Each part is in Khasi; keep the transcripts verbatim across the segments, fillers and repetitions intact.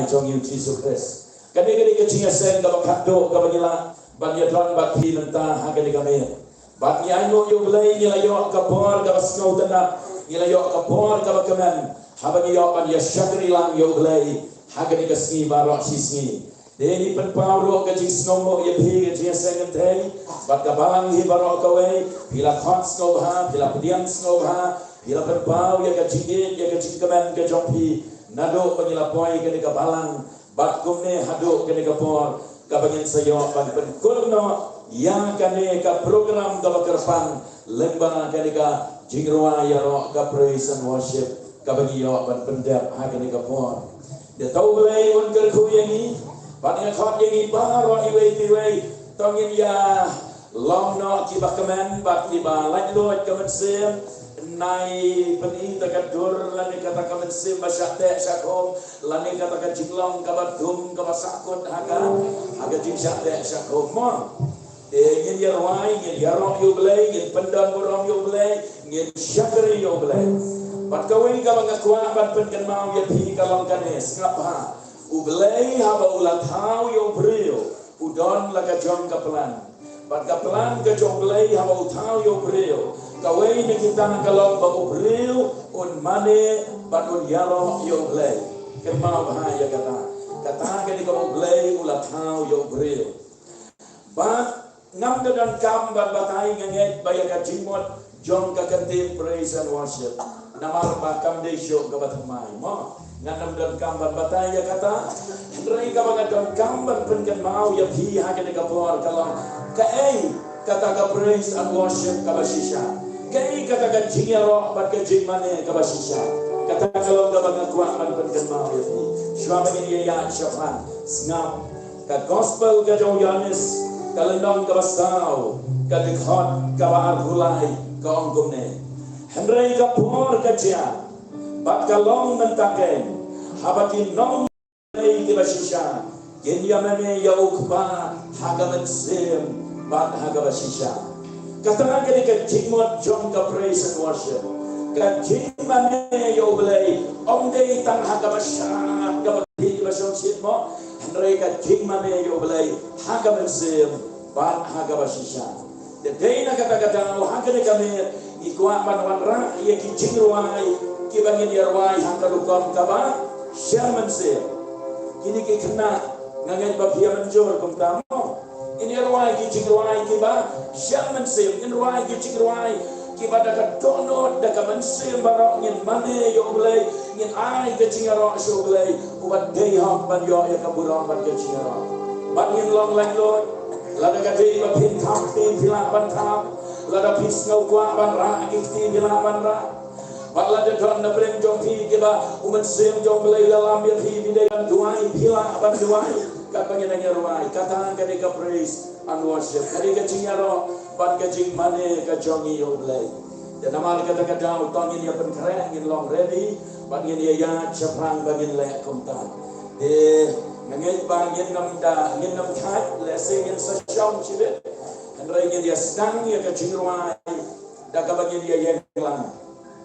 jong ngi u Jisu Khrist. Kane ka dei ka jingïaseng kaba khatduh kaba ngi lah ban ïadon bad phi mynta ha kane ka miet. Bad ngi ainguh ïa U Blei ngi la ïoh ka por kaba sngewtynnat, ngi la ïoh ka por kaba kmen haba ngi ïoh ban ïa shakri lang ïa U Blei ha kane ka sngi baroh shi sngi. Te ngi pynpaw ruh ka jingsngewbha ïa phi ka jingïaseng kynthei bad ka balang hi baroh kawei. Phi la khot sngewbha, phi la pdiang sngewbha, phi la pynpaw ïa ka jingïeit ïa ka jingkmen ka jong phi naduh ba ngi la poi kane ka balang bad kumne haduh kane ka por kaba ngin sa ïoh ban pynkut noh ïa kane ka program kaba kyrpang lyngba kane ka jingrwai ïaroh ka praise and worship kaba ngi ïoh ban pyndep ha kane ka por. Te to U Blei un kyrkhu ïa ngi bad nga khot ïa ngi baroh iwei pa iwei, to ngin ïa long noh kiba kmen bad kiba laitluid ka mynsiem. Nai pyni ta ka dur lane kata ka mynsiem ba shah teh shah khum lane kata ka jinglong kaba dum kaba sahkut ha ka, ha ka jingshah teh shah khum mo. Te ngin ïa rwai, ngin ïaroh ïa U Blei, ngin pyndon burom ïa U Blei, ngin shakri ïa U Blei. Bad kawei kaba nga kwah ban pynkynmaw ïa phi ka long kane, sngap bha. U Blei haba u la thaw ïa u briew u don la ka jong ka plan. Bad ka plan ka jong U Blei haba u thaw ïa u briew, kawei na kita ka long ba u briew un mane bad un ïaroh ïa U Blei. Kynmaw bha ïa kata. Kata ka dei kaba U Blei u la thaw ïa u briew. Bad ngam da donkam ban batai, nga ngeit ba ïa ka jingmut jong ka ktien praise and worship, namar ba kam dei shuh kaba thymmai mo. Ngam da donkam ban batai ïa kata. Hynrei kaba nga donkam ban pynkynmaw ïa phi ha kane ka por ka long kaei kata ka praise and worship kaba shisha. Kaei kata ka jingïaroh bad ka jingmane kaba shisha. Kata ka long kaba nga kwah ban pynkynmaw ïa phi. Shuwa ba ngin ïa ïaid shaphrang, sngap. Ka Gospel ka jong u Ïoannis, ka lynnong kaba saw, ka dkhot kaba arphew lai, ka ong kumne: Hynrei ka por ka jia bad ka long mynta kein, haba ki nongmane kiba shisha kin ïa mane ïa u Kpa ha ka mynsiem bad ha kaba shisha. Kata ka dei ka jingmut jong ka praise and worship. Ka jingmane ïa U Blei ym dei tang ha kaba shad kaba dei kaba shongshit mo. Hynrei ka jingmane ïa U Blei ha ka mynsiem bad ha kaba shisha. Te dei na kata ka daw ha kane ka miet ngi kwah ban wanrah ïa ki jingrwai kiba ngin ïa rwai ha ka rukom kaba shem mynsiem. Kine ki khynnah, nga ngeit ba phi ïa mynjur kumta mo. Ngin ïa rwai ki jingrwai kiba shem mynsiem, ngin rwai ki jingrwai kiba da ka dohnud, da ka mynsiem baroh ngin mane ïa U Blei, ngin ai ka jingïaroh sha U Blei uba dei hok ban ïoh ïa ka burom bad ka jingïaroh. Bad ngin long laitluid, lada ka dei ba phin thap kti phi lah ban thap, lada phi sngew kwah ban rah ki kti phi lah ban rah. Bad lada don na pdeng jong phi kiba u Mynsiem jong U Blei la lam ïa phi, phi dei ban duwai phi lah ban duwai. Katba ngin nang ïa rwai, kata ka dei ka praise and worship, ka dei ka jingïaroh bad ka jingmane ka jong ngi ïa U Blei. Te namar kata ka daw to ngin ïa pynkhreh, ngin long ready bad ngin ïa ïaid shaphrang ba ngin leh kumta. Te nga ngeit ba ngin nym da, ngin nym khat, lehse ngin sa shong shibit. Hynrei ngin ïa sdang ïa ka jingrwai da kaba ngin ïa ïeng lang.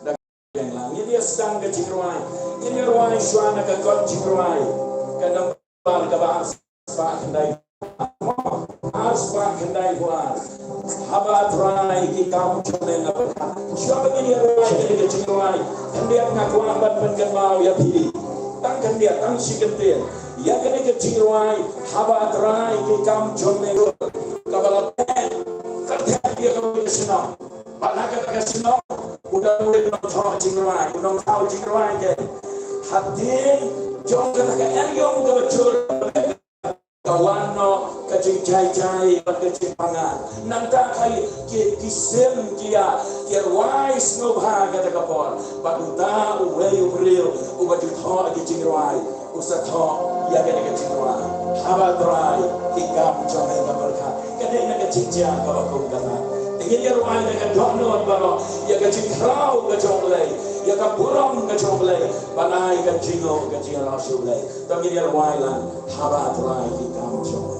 Da kaba ïeng lang. Ngin ïa sdang ka jingrwai. Ngin ïa rwai shuwa na ka kot jingrwai ka nambar kaba ar spah khyndai. Ar spah khyndai phew ar. Haba Trai ki kam jong me nga pyrkhat. Shuwa ba ngin ïa rwai kane ka jingrwai, khyndiat nga kwah ban pynkynmaw ïa phi. Tang khyndiat, tang shi kyntien. Ïa kane ka jingrwai, Haba Trai ki kam jong me. Kaba la peit, ka thep ïa kawei ka shnong. Bad ha kata ka shnong u dang dei u nongthoh jingrwai, u nongthaw jingrwai te. Hadien jong kata ka eriong kaba jur, ka wan noh ka jingjai jai bad ka jingpangad. Nangta ka ki, ki sim ki ïa, ki rwai sngewbha kata ka por. Bad uta uwei u briew uba ju thoh ki jingrwai u sa thoh ïa kane ka jingrwai, Haba Trai ki kam jong me nga pyrkhat. Ka dei na ka jingjia kaba kum kata. Te ngin ïa rwai na ka dohnud baroh ïa ka jingkhraw ka jong U Blei, ïa ka burom ka jong U Blei, ban ai ka jingïaroh, ka jingïaroh sha U Blei. To ngin ïa rwai lang, Haba Trai ki kam jong me.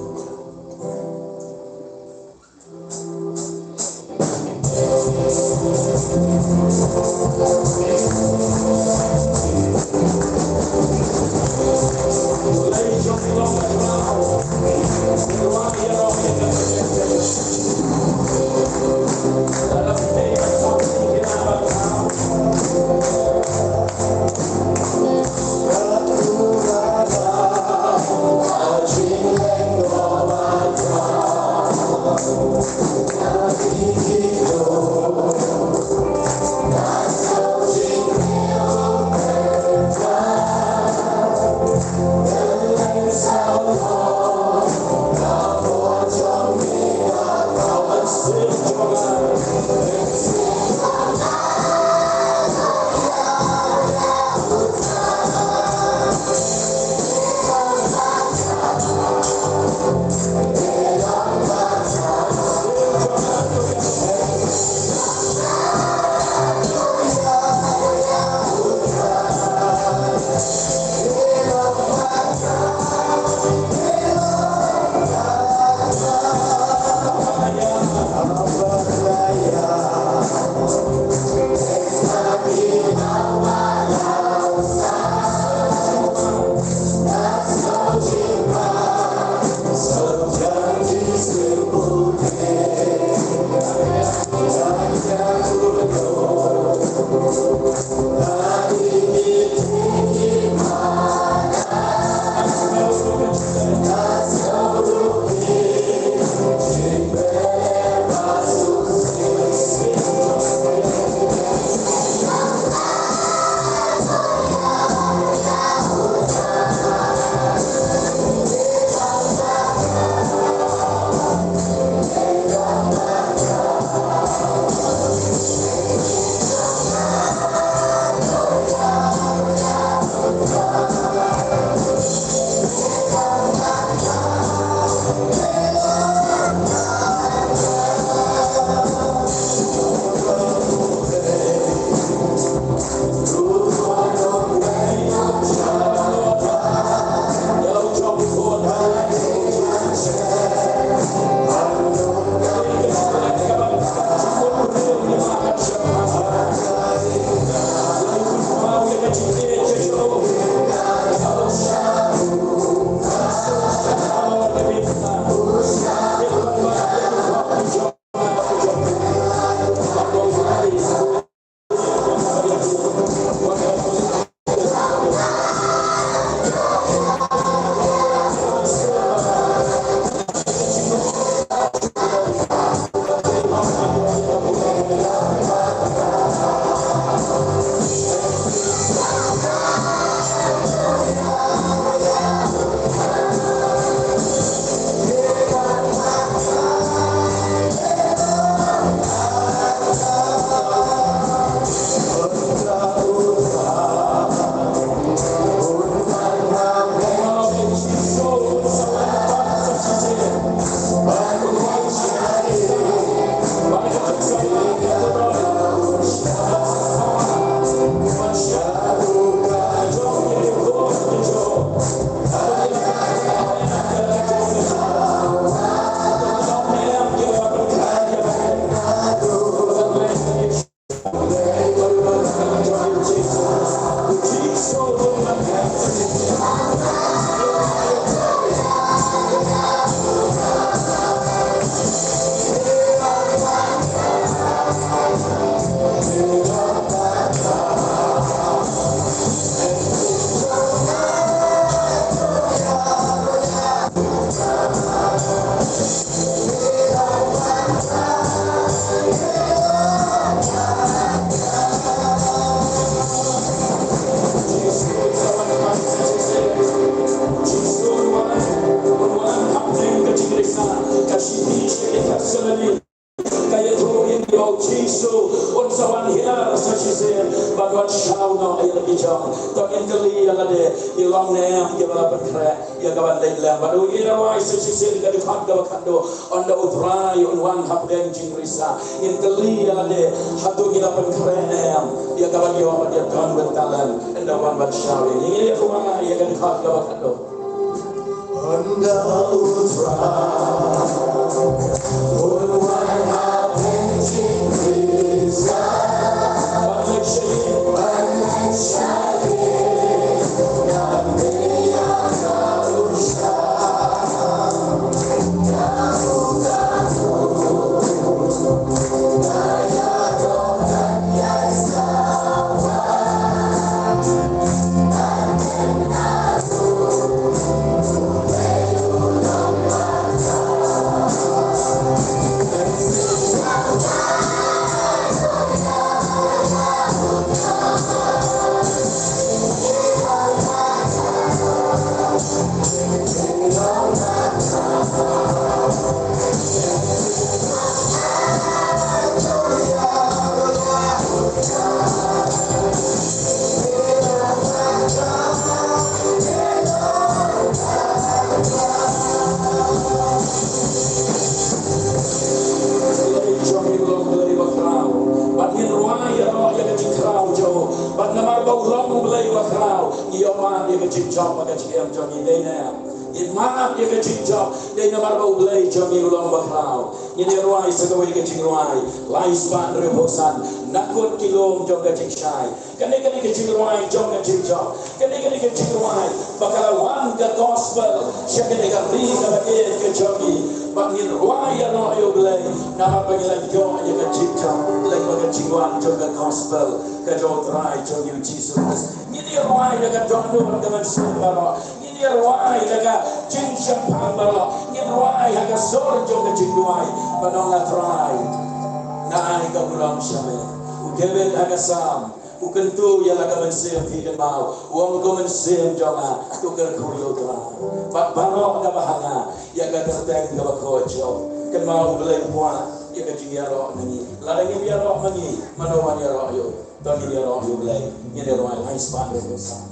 Ka ïathuh ïa ngi ba U Jisu un sa wan hiar sa shisien ban wan shaw noh ïa la ki jong. To ngin kylli ïa lade, ngi long ne em kiba la pynkhreh ïa kaban leit lem? Bad u ïa rwai sa shisien ka dkhot kaba khatduh, ynda U Trai un wan hapdeng jingrisa. Ngin kylli ïa lade, hato ngi la pynkhreh ne em ïa kaban ïoh ban ïa don bynta lem ynda wan ban shaw ïa ngi? Ngin ïa rwai ïa ka dkhot kaba khatduh. Ynda U Trai un wan hapdeng jingrisa, ban leit shane, ban leit shane, na me ïa ka U Trai. Blei jong ngi u long Blei ba khraw. Bad ngin rwai ïaroh ïa ka jingkhraw jong u. Bad namar ba u long Blei ba khraw, ngi ïohmad ïa ka jingjop ha ka jingim jong ngi. Dei ne em? Ngin mad ïa ka jingjop. Dei namar ba u Blei jong ngi u long ba khraw. Ngin ïa rwai sa kawei ka jingrwai. Lai spah hynriewphew san. Na kut ki lum jong ka jingshai. Kane, kane ka jingrwai jong ka jingjop. Kane, kane ka jingrwai ba ka la wan ka gospel sha kane ka ri kaba ïeit ka jong ngi. Ba ngin rwai ïaroh ïa u Blei namar ba ngi la ïoh ïa ka jingjop lyngba ka jingwan jong ka gospel ka jong u Trai jong ngi u Jisu Khrist. Ngin ïa rwai da ka dohnud ka mynsiem baroh. Ngin ïa rwai da ka jingshemphang baroh. Ngin rwai ha ka sur jong ka jingduwai. Ba ong, A Trai, nga ai ka burom sha me. U David ha ka Salm u kyntu ïa la ka mynsiem, phi kynmaw, u ong, Ko mynsiem jong nga, to kyrkhu ïa u Trai. Bad baroh kaba ha nga, ïa ka kyrteng kaba khuid jong u. Kynmaw, u Blei u kwah ïa ka jingïaroh na ngi. Lada ngim ïaroh ma ngi, mano wan ïaroh ïa u? To ngin ïaroh ïa u Blei. Ngin ïa rwai lai spah hynriewphew san.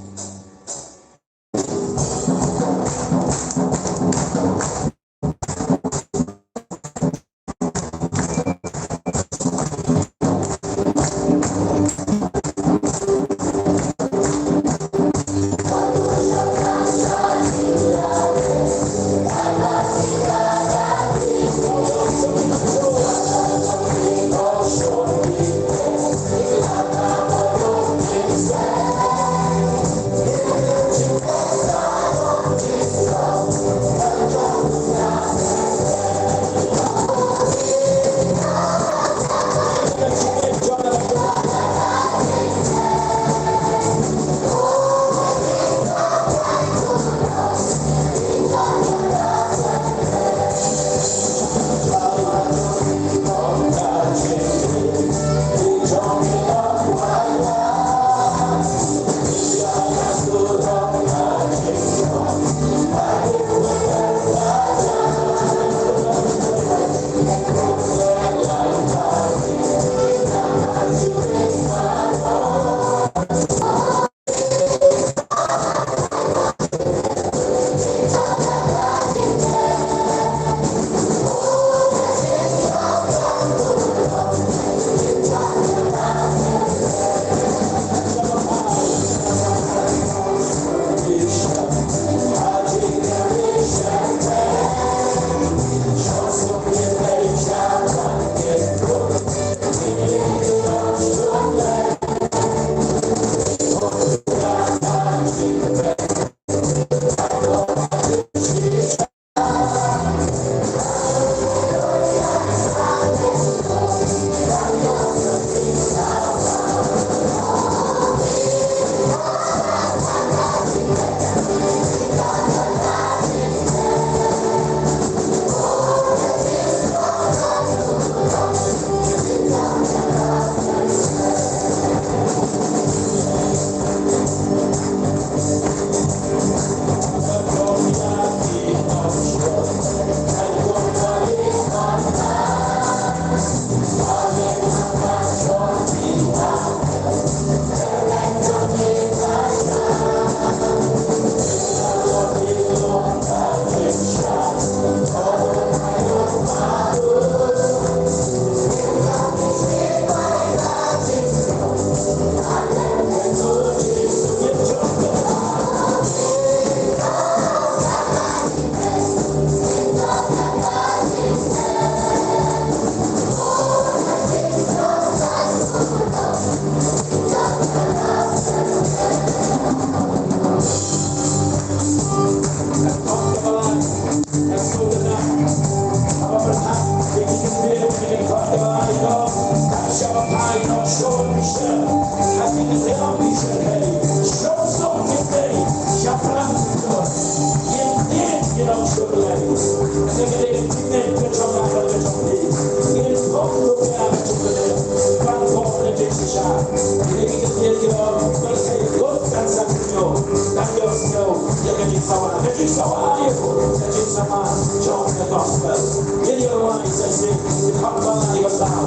Ka jingsawa ïa u, ka jingsawa jong ka gospel. Ngin ïa rwai sa shisien, ki kham ba la ïa ka tau.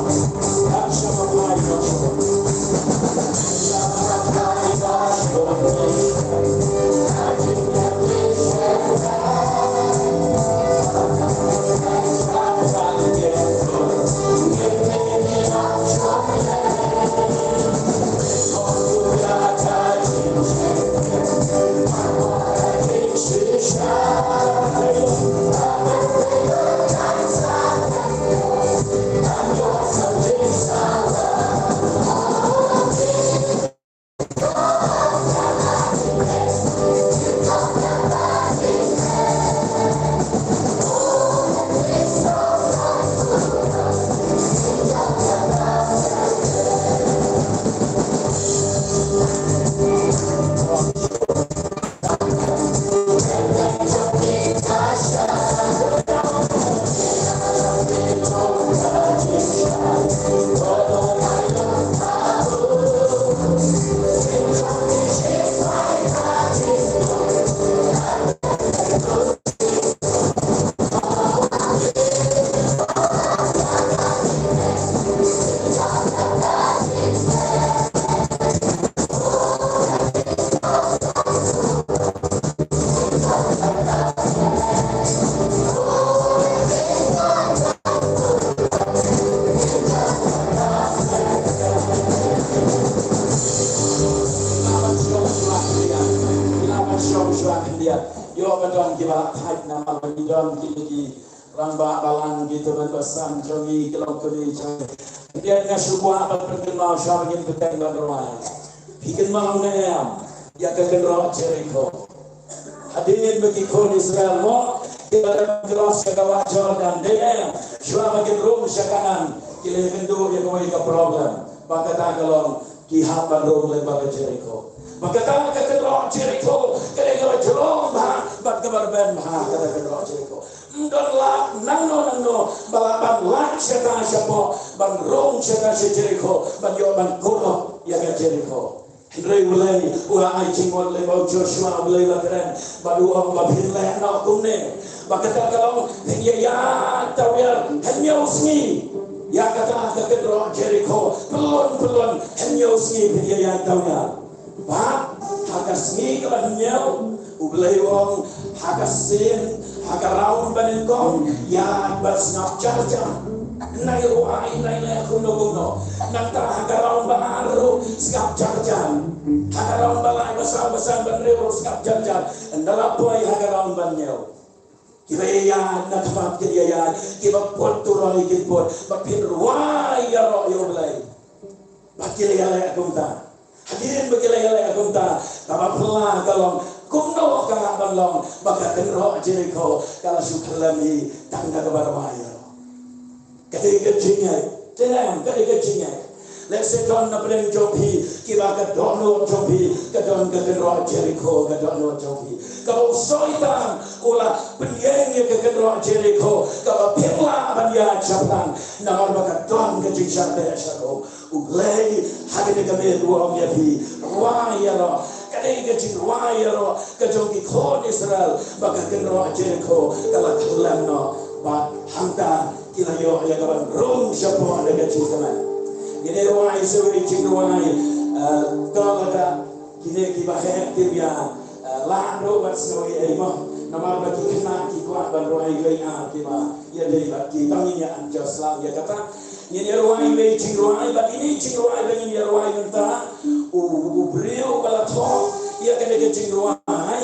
Hap sha ba la ïa ka tau. Ïoh ba don kiba thait namar ba ki don kine ki rangbah balang, ki tymmen basan jong ngi, ki longkmie jong ngi. Hynrei nga shu kwah ban pynkynmaw sha ba ngin bteng ban rwai. Phi kynmaw ne em ïa ka kynroh Jerikho? Hadien ba ki khun Israel mo, ki la dep cross ïa ka wah Jordan, dei ne em? Shuwa ba kin rung sha Kanaan, ki la ïakynduh ïa kawei ka problem. Ba kata ka long ki hap ban rung lyngba ka Jerikho. Ba kata ka kynroh Jerikho ka dei kaba jrong bha bad kaba rben bha, kata ka kynroh Jerikho. Ym don lad nangno nangno ba lah ban lait shata shapoh, ban rung shata sha Jerikho, ban ïoh ban kurup ïa ka Jerikho. Hynrei U Blei u la ai jingmut lyngba u Joshua, U Blei u la kren bad u ong ba phin leh noh kumne. Ba kata ka long, phin ïa ïaid tawiar hynñiew sngi ïa kata ka kynroh Jerikho. Pyllun pyllun hynñiew sngi phin ïa ïaid tawiar. Bad ha ka sngi kaba hynñiew, U Blei u ong, ha ka sien, ha ka round banyngkong, ïaid bad sngap jar jar. Nai ruh ai, nai leh kumno kumno. Nangta ha ka round ba ar ruh sngap jar jar. Ha ka round ba lai, ba saw, ba san, ba hynriew ruh sngap jar jar. Ynda la poi ha ka round ba hynñiew, kiba ïaid na khmat kin ïaid, kiba put turoi kin put, bad phin rwai ïaroh ïa U Blei. Bad ki la ïaleh kumta. Hadien ba ki la ïaleh kumta, kaba phylla ka long, kumno ka lah ban long ba ka kynroh Jerikho ka la shu khlem hi tang da kaba rwai ïaroh? Ka dei ka jingngeit. Te nang, ka dei ka jingngeit. Lehse don na pdeng jong phi kiba ka dohnud jong phi ka don ka kynroh Jerikho, ka dohnud jong phi. Kaba u Soitan u la pynïeng ïa ka kynroh Jerikho, kaba phim lah ban ïaid shaphrang namar ba ka don ka jingshah beh shah kop. U Blei ha kane ka miet u ong ïa phi, rwai ïaroh. Ka dei ka jingrwai ïaroh ka jong ki khun Israel ba ka kynroh Jerikho ka la khlem noh. Bad hangta ki la ïoh ïa ka ban rung shapoh da ka jingkmen. Ngin ïa rwai sa kawei ka jingrwai, eh, to lada kine kiba heh kim ïa, eh, lah ruh ban sngew ei mo. Namar ba ki khynnah ki kwah ban rwai kawei ar kiba ïadei bad ki, tang ngin ïa adjust lang ïa kata. Ngin ïa rwai kawei ka jingrwai, bad ine i jingrwai ba ngin ïa rwai mynta, u, u briew ba la thoh ïa kane ka jingrwai,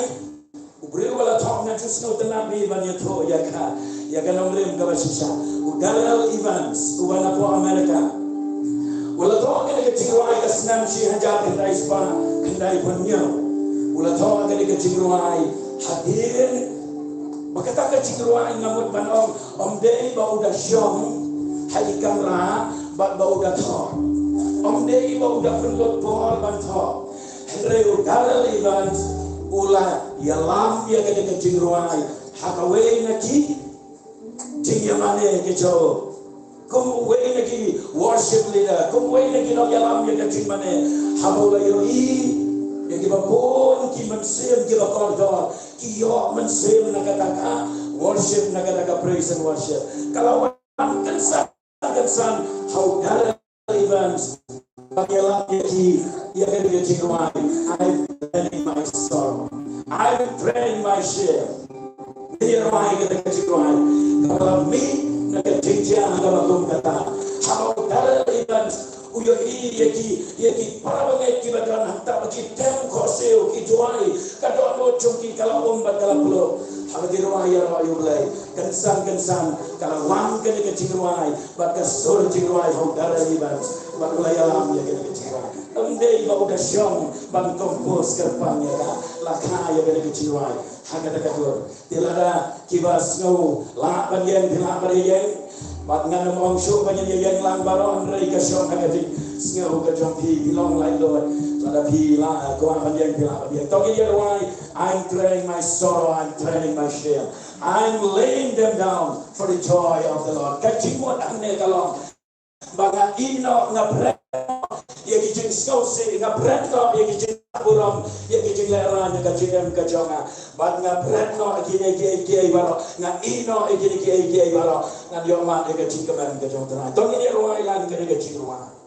u briew ba la thoh, ngan shu sngewtynnad ïa phi ban ïathuh ïa ka, ïa ka nongrim kaba shisha. U Darrell Evans, uba napoh America, u la thoh kane ka jingrwai ka snem shi hajar khyndai spah khyndai phew hynñiew. U la thoh kane ka jingrwai hadien ba kata ka jingrwai, nga mut ban ong, ym dei ba u da shong ha i kamra bad ba u da thoh. Ym dei ba u da pynlut por ban thoh. Hynrei u Darrell Evans u la ïalam ïa kane ka jingrwai ha kawei na ki jingïamane ki jong u. Kum uwei na ki worship leader, kum uwei na ki nongïalam ïa ka jingmane, haba u la ïohi ïa kiba bun ki mynsiem kiba kordor, ki ïoh mynsiem na kata ka worship, na kata ka praise and worship. Ka la wan kynsan kynsan ha u Daryl Evans. Ba ki la ïa ki, ïa ka, ïa ka jingrwai, "I'm draining my sorrow. I'm draining my shame." Ïa rwai kata ka jingrwai kaba la mih na ka jingjia kaba kum kata. Haba u Daryl Evans u ïohi ïa ki, ïa ki para bangeit kiba don hangta ba ki tem khohsiew, ki duwai, ka dohnud jong ki ka la um bad ka la pyllup. Haba ki rwai ïaroh ïa U Blei, kynsan kynsan ka la wan kane ka jingrwai bad ka sur jingrwai ha u Daryl Evans bad u la ïalam ïa kane ka jingrwai. Ym dei ba u da shong ban compose kyrpang ïa ka, la kha ïa kane ka jingrwai ha kata ka dur. Te lada kiba sngew lah ban ïeng, phi lah ban ïeng. Bad ngan ym ong shuh ban ïeng lang baroh, hynrei ka shong ha ka jingsngew ka jong phi, phi long laitluid. Lada phi lah, kwah ban ïeng, phi lah ban ïeng. To ngin ïa rwai, "I'm carrying my sorrow, I'm carrying my shame. I'm laying them down for the joy of the Lord." Ka jingmut hangne ka long ba nga ïeh noh, nga bret noh ïa ki jingsngewsih, nga bret noh ïa ki jingburom, ïa ki jinglehrain, ïa ka jingim ka jong nga. Bad nga bret noh ïa kine kiei kiei baroh, nga ïeh noh ïa kine kiei kiei baroh, ngan ïoh mad ïa ka jingkmen ka jong U Trai. To ngin ïa rwai lang kane ka jingrwai.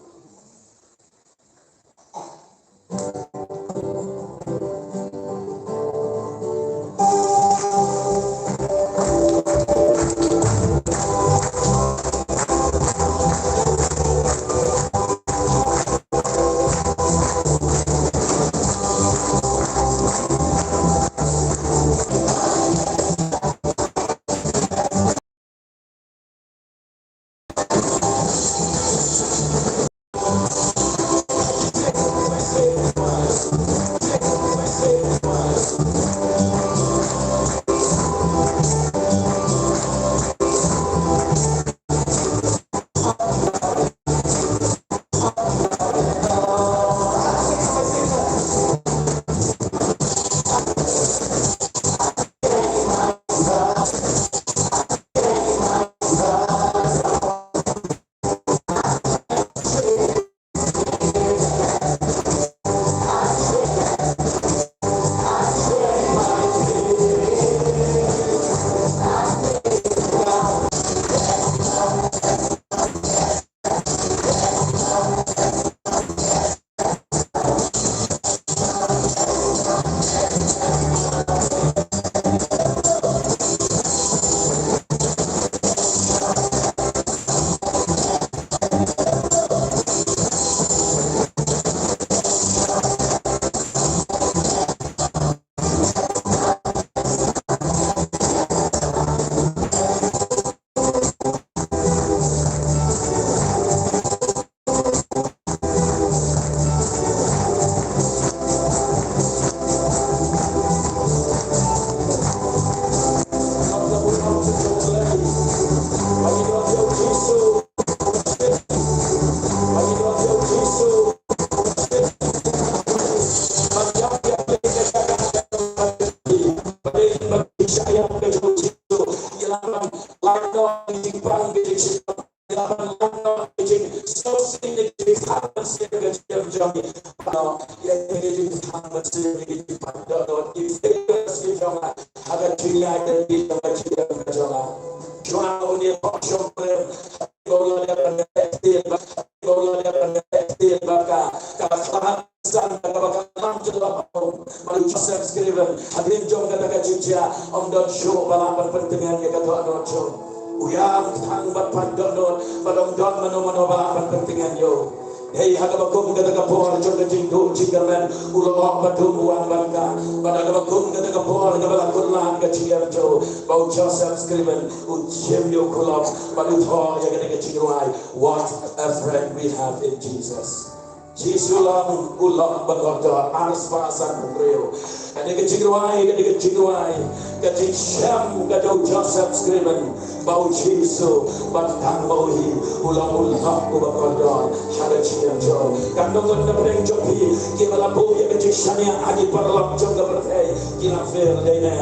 Joseph Scriven, hadien jong kata ka jingjia, ym don shuh ba lah ban pyntngen ïa ka dohnud jong u. U ïam tang bad pan dohnud, bad ym don mano mano ba lah ban pyntngen ïa u. Hei, ha kaba kum kata ka por jong ka jingduh jingkyrmen, u la ong ba dum u wan bad ka. Bad ha kaba kum kata ka por kaba la kut lad ka jingim jong u, ba u Joseph Scriven u shim ïa u kuloh bad u thoh ïa kata ka jingrwai, "What a friend we have in Jesus." Jisu long u lok ba kordor, ar spah sanphew hynriew. Kane ka jingrwai, kane ka jingrwai, ka jingshem ka jong u Joseph Scriven ba u Jisu, ba tang ba u hi u long u lok uba kordor ha ka jingim jong u. Katno ngut na pdeng jong phi kiba la buh ïa ka jingshaniah ha ki paralok jong ka pyrthei, ki la fail dei ne?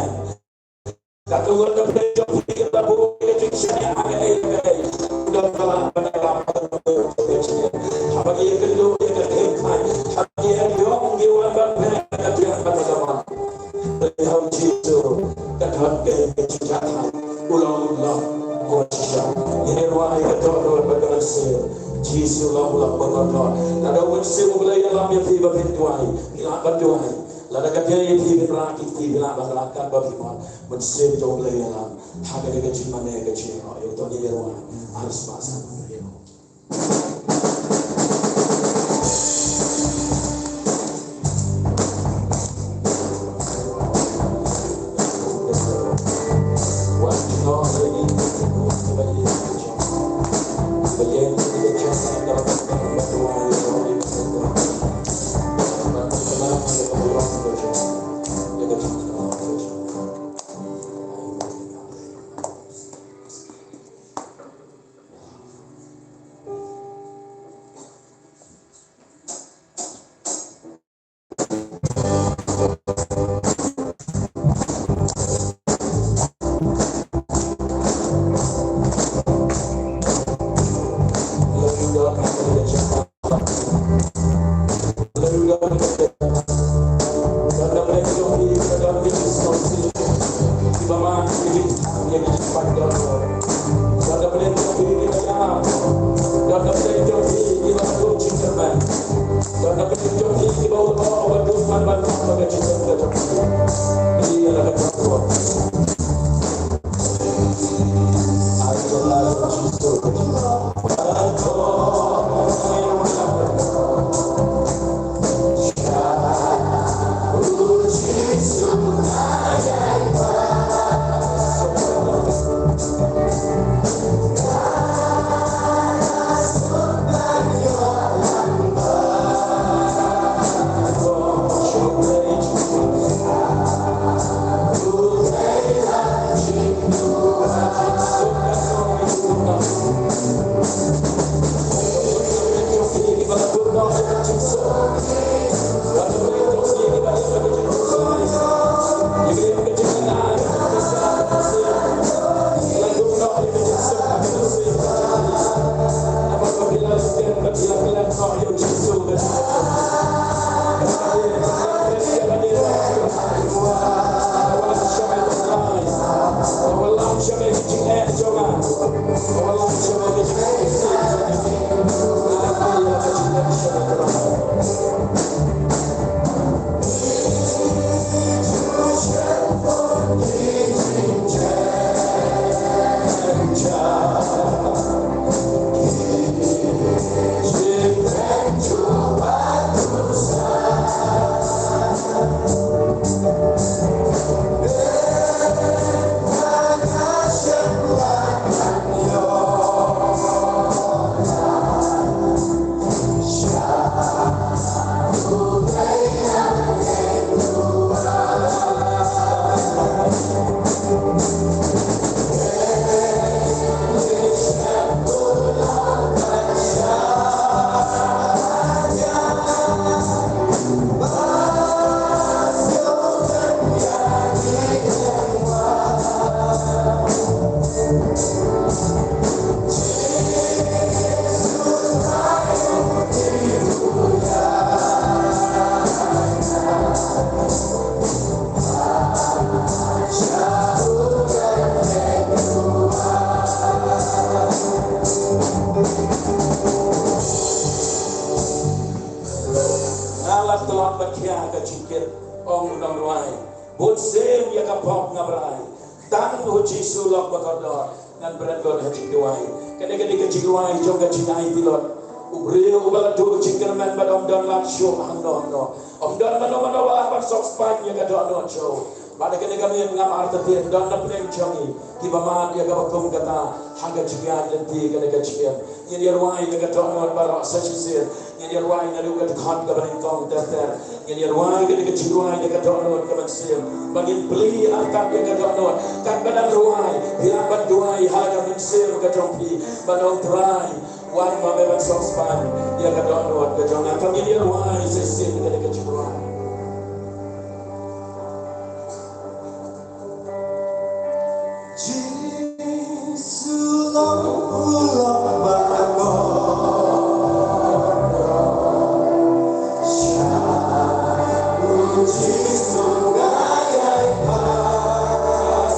Katno ngut na pdeng jong phi kiba la buh ïa ka jingshaniah ha kaei kaei? Don ba lah ban ïarap ha ka jingim. Haba ki ïakynduh ïa ka kynthei, haba ki ïaid ïong, ki wan ban beh ha ka thiang kata ka mon. Ka dei ka jingïakhun u long u lok ba shisha. Ngin ïa rwai ka dohnud bad ka mynsiem. Jisu u long u lok bakordor. Lada u Mynsiem U Blei u ïalam ïa phi ba phin duwai, phi lah ban duwai. Lada ka dei ïa phi phin rah ki kti, phi lah ban rah katba phi mon. Mynsiem jong U Blei u ïalam. Ha kane ka jingmane ka jingïaroh ïa u, to ngin ïa rwai. Ar spah san. Nga la tlot bad khia ka jingkit, ong u nongrwai. Bun sien ïa ka pop nga brai. Tang u Jisu lok ba kordor. Ngan bret lut ha jingduwai. Kane ka dei ka jingduwai jong ka jingai pilot. U briew uba la duh jingkyrmen bad ym don lad shuh hangno hangno. Ym don mano mano ba lah ban sop spah ïa ka dohnud jong u. Bad kane ka miet ngam artatien, don na pdeng jong ngi kiba mad ïa kaba kum kata ha ka jingïaid lynti kane ka jingim. Ngin ïa rwai ïa ka dohnud baroh sa shisien. Ngin ïa rwai naduh ka dkhot kaba nyngkong ter ter. Ngin ïa rwai ka dei ka jingrwai ïa ka dohnud ka mynsiem. Ba ngin plie artat ïa ka dohnud. Katba dang rwai, phi lah ban duwai ha la ka mynsiem ka jong phi. Ba ong Trai, wan ma me ban sop spah ïa ka dohnud ka jong nga. Ba ngin ïa rwai sa shisien ka dei ka jingrwai. Jisu long u lok ba kordor. Sha u Jisu nga ïai pan.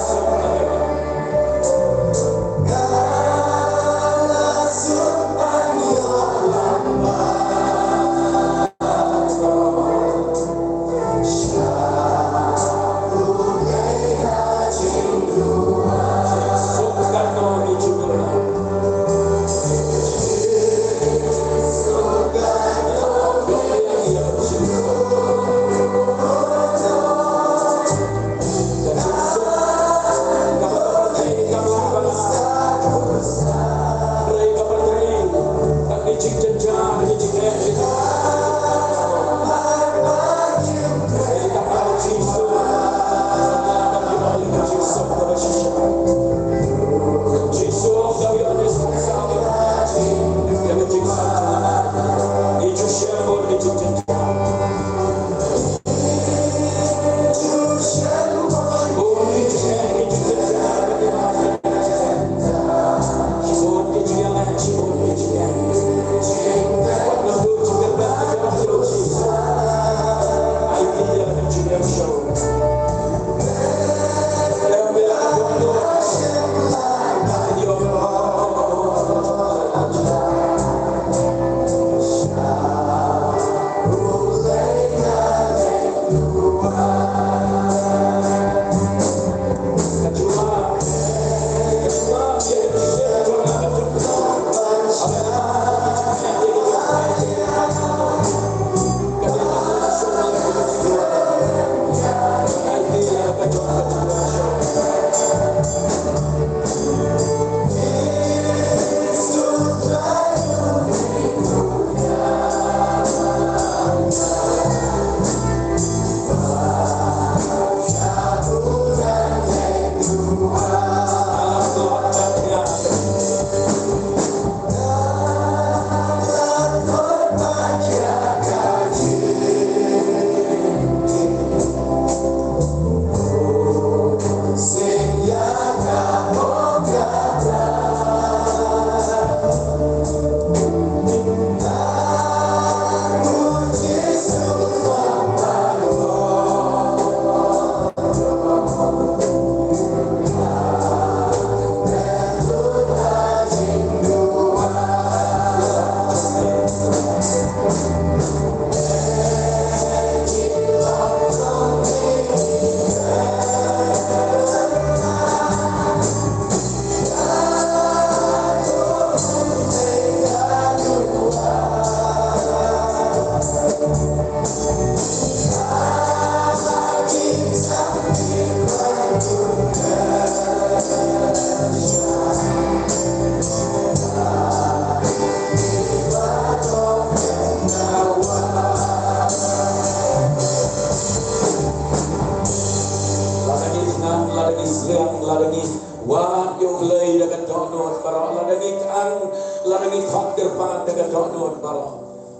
Lada ngi thngan, lada ngi sliang, lada ngi wad ïa U Blei da ka dohnud baroh, lada ngi kang, lada ngi khot kyrpad da ka dohnud baroh,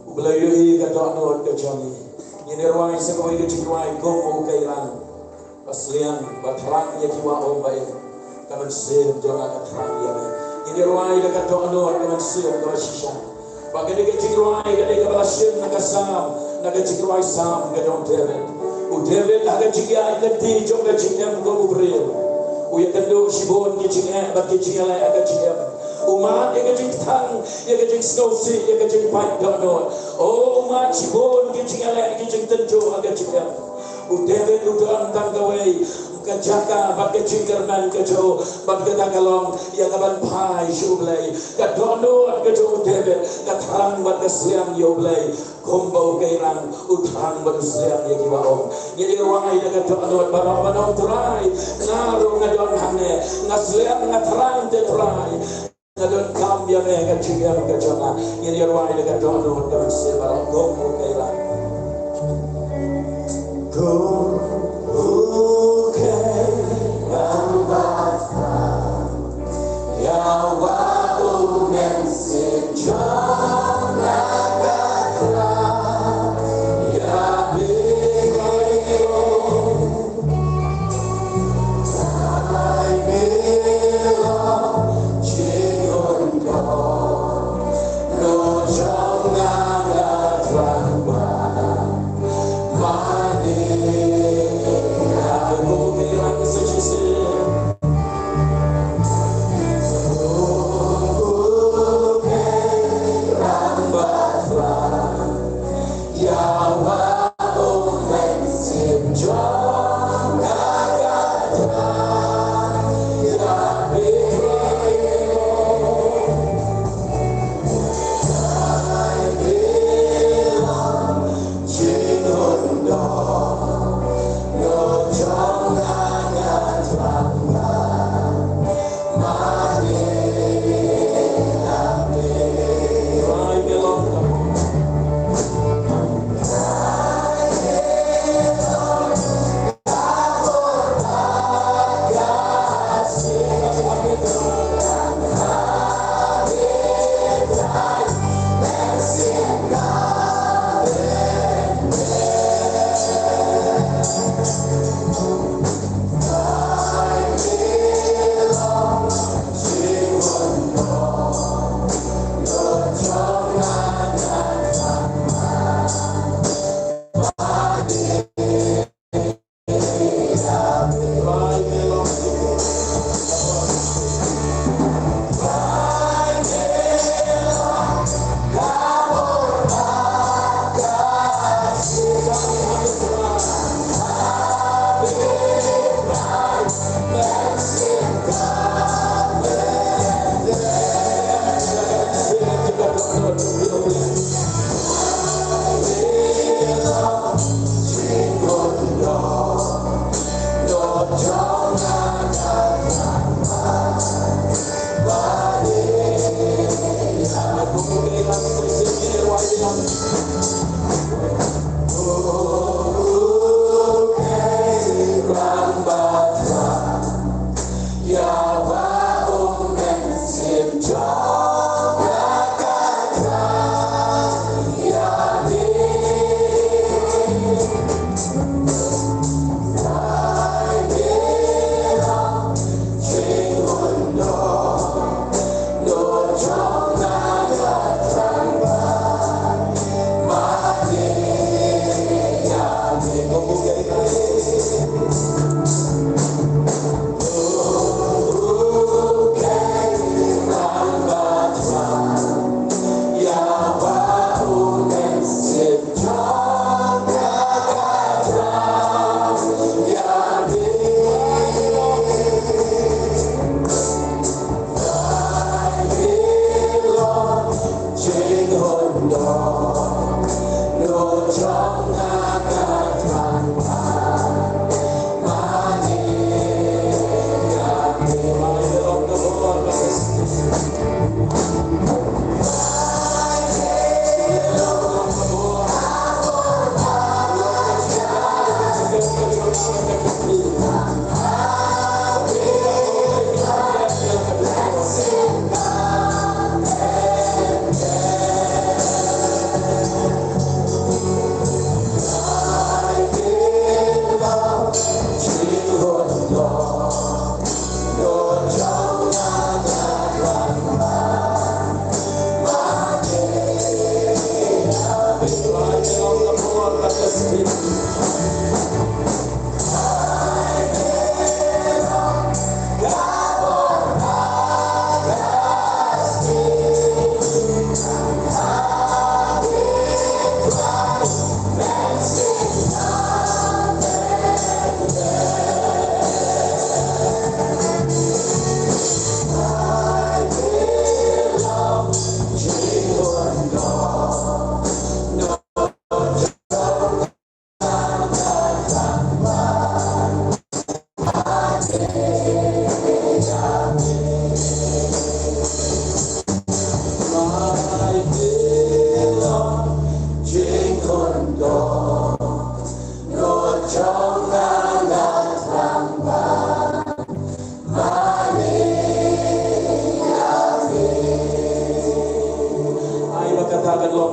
U Blei u ïohi ka dohnud ka jong ngi. Ngin ïa rwai sa kawei ka jingrwai kum u Kairan. Ba sliang, ba thrang ïa ki wah um ba im. Ka mynsiem jong nga ka thrang ïa me. Ngin ïa rwai da ka dohnud, ka mynsiem kaba shisha. Ba kane ka jingrwai ka dei kaba la shim na ka Salm, na ka jingrwai Salm ka jong u David. U David ha ka jingïaid lynti jong ka jingim kum u briew, u ïakynduh shibun ki jingeh bad ki jingïaleh ha ka jingim. U mad ïa ka jingkthang, ïa ka jingsngewsih, ïa ka jingpait dohnud. O, u mad shibun ki jingïaleh, ki jingtynjuh ha ka jingim. U David u don tang kawei ka jaka bad ka jingkyrmen ka jong u, bad kata ka long ïa kaban phai sha U Blei. Ka dohnud ka jong u David ka thrang bad ka sliang ïa U Blei. Kumba u Kairan u thrang bad u sliang ïa ki wah um. Ngin ïa rwai da ka dohnud baroh ban ong, Trai, nga ruh nga don hangne, nga sliang, nga thrang te Trai. Nga donkam ïa me ha ka jingim ka jong nga. Ngin ïa rwai da ka dohnud, ka mynsiem baroh kum u Kairan. Kum u Kairan ba thrang ïa wah u mynsiem jong nga, ka thrang ïa me.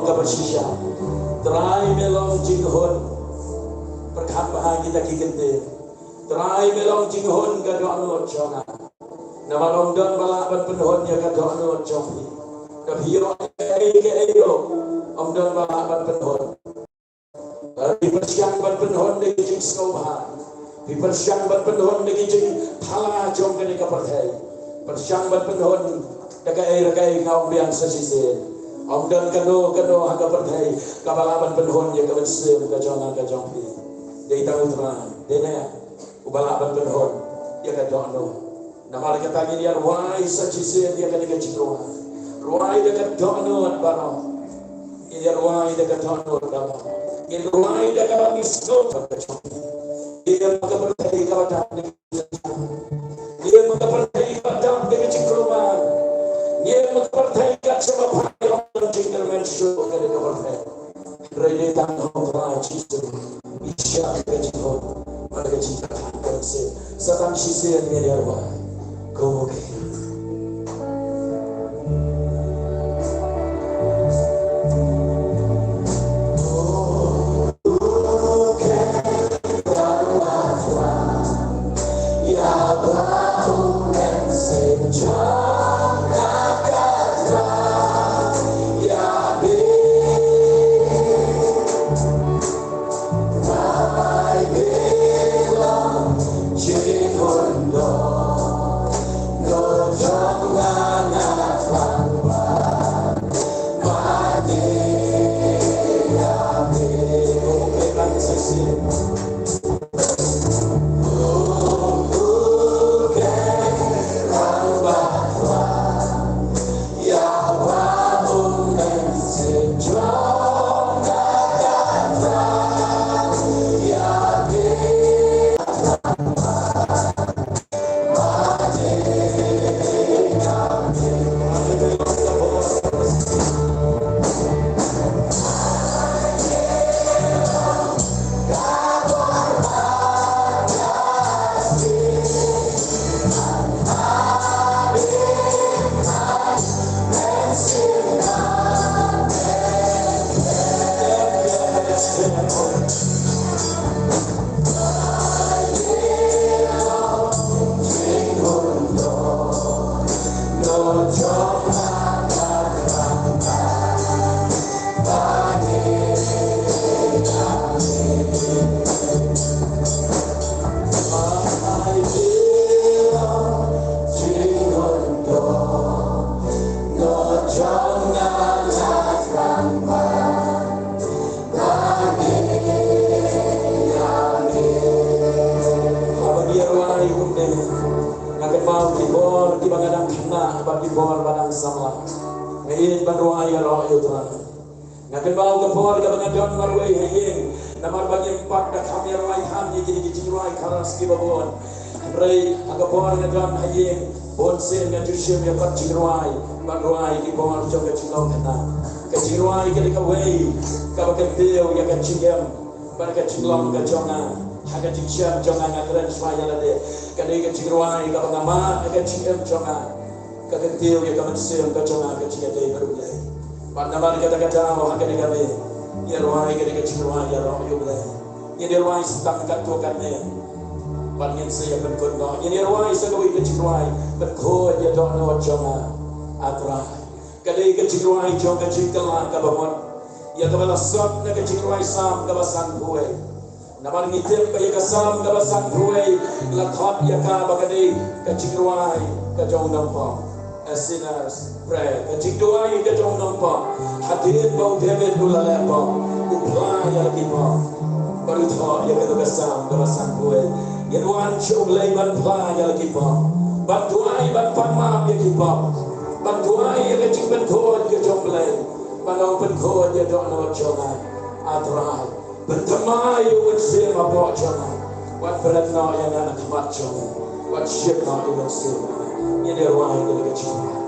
kaba shisha. Trai me long jinghun. Pyrkhat bha kita ki kyntien. Trai me long jinghun ka dohnud jong nga. Namar ym don ba lah ban pynhun ïa ka dohnud jong phi. Ka phi ïoh kaei kaei ruh ym don ba lah ban pynhun. Phi pyrshang ban pynhun da ki jingsngewbha. Phi pyrshang ban pynhun da ki jingphala jong kane ka pyrthei. Pyrshang ban pynhun da kaei re kaei, nga ong biang sa shisien. Ym don kano kano ha ka pyrthei kaba lah ban pynhun ïa ka mynsiem ka jong nga ka jong phi. Dei tang U Trai. Dei ne uba lah ban pynhun ïa ka dohnud. Namar kata ngin ïa rwai sa shisien ïa kane ka jingrwai. Rwai da ka dohnud baroh. Ngin ïa rwai da ka dohnud baroh. Ngin rwai da kaba ngi sngewbha ka jong. Ngin ïa ka pyrthei kaba dap da ka jingkulmar. Ngin ïa ka pyrthei kaba dap da ka jingkulmar. Ngin ïa ka pyrthei kaba sngewbha ka jong, ka jingkulmar shuh ka jong ka pyrthei. Hynrei dei tang ha U Trai Jisu. Isha ka jingkhot bad ka jingkyrkhu ka mynsiem. Sa tang shisien ngin ïa rwai. Ko ke. Haba ngi ïa rwai kumne, nga kynmaw ki bor kiba nga dang khynnah bad ki bor ba dang samla. Nga ïeit ban rwai ïaroh ïa U Trai. Nga kynmaw ka por kaba nga don marwei ha ïing, namar ba ngim pat da kham ïa rwai kham ïa kine ki jingrwai chorus kiba bun. Hynrei ha ka por nga don ha ïing, bun sien nga ju shim ïa ka jingrwai, ban rwai ki bor jong ka jinglong khynnah. Ka jingrwai ka dei kawei kaba kyntiew ïa ka jingim bad ka jinglong ka jong nga. Ha ka jingshem jong nga, nga kren shuwa ïa lade, ka dei ka jingrwai kaba nga mad ha ka jingim jong nga. Ka kyntiew ïa ka mynsiem ka jong nga ka jingïadei bad U Blei. Bad namar kata ka daw ha kane ka miet, ïa rwai ka dei ka jingrwai ïaroh ïa U Blei. Ngin ïa rwai sa tang katto katne. Bad ngin sa ïa pynkut noh. Ngin ïa rwai sa kawei ka jingrwai, pynkhuid ïa dohnud jong nga, A Trai. Ka dei ka jingrwai jong ka jingkylla kaba mut, ïa kaba la sot na ka jingrwai Salm kaba sanphew wei. Namar ngi tip ba ïa ka Salm kaba sanphew wei la khot ïa ka ba ka dei ka jingrwai ka jong u nongpop. A sinner's prayer. Ka jingduwai ka jong u nongpop. Hadien ba u David u la leh pop, u phla ïa la ki pop. Bad u thoh ïa kata ka Salm kaba sanphew wei. Ngin wan sha U Blei ban phla ïa la ki pop, ban duwai ban pan map ïa ki pop, ban duwai ïa ka jingpynkhuid ka jong U Blei. Ban ong, pynkhuid ïa dohnud jong nga, A Trai. Pynthymmai ïa u mynsiem hapoh jong nga. Wat bret noh ïa nga na khmat jong me. Wat shim noh ïa u mynsiem. Ngin ïa rwai ïa ka jingduwai.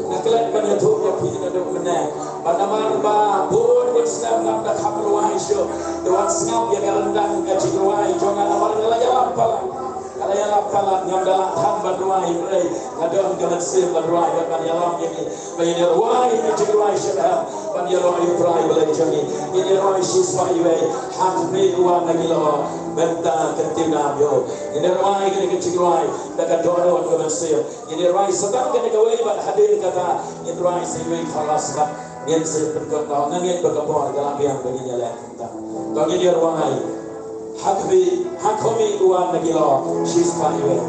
Nga klet ban ïathuh ïa phi naduh mynne ba namar ba bun bun snem ngam da kham rwai shuh, te wan sngap ïa ka ryndang ka jingrwai jong nga namar nga la ïalap palat. Nga la ïalap palat, ngam da lah than ban rwai hynrei nga don ka mynsiem ban rwai bad ban ïalam ïa ngi. Ba ngin ïa rwai ka jingrwai shaphang ban ïaroh ïa u Trai Blei jong ngi. Ngin ïa rwai shispah iwei, Ha khmih, U Wan na ki lyoh, mynta kyntiew nam ïa u. Ngin ïa rwai kane ka jingrwai da ka dohnud ka mynsiem. Ngin ïa rwai sa tang kane kawei bad hadien kata ngin rwai sa iwei chorus bad ngin sa pynkynmaw. Nga ngeit ba ka por ka la biang ba ngin ïaleh kumta. To ngin ïa rwai. Ha khmih, ha khmih, U Wan na ki lyoh, shispah iwei.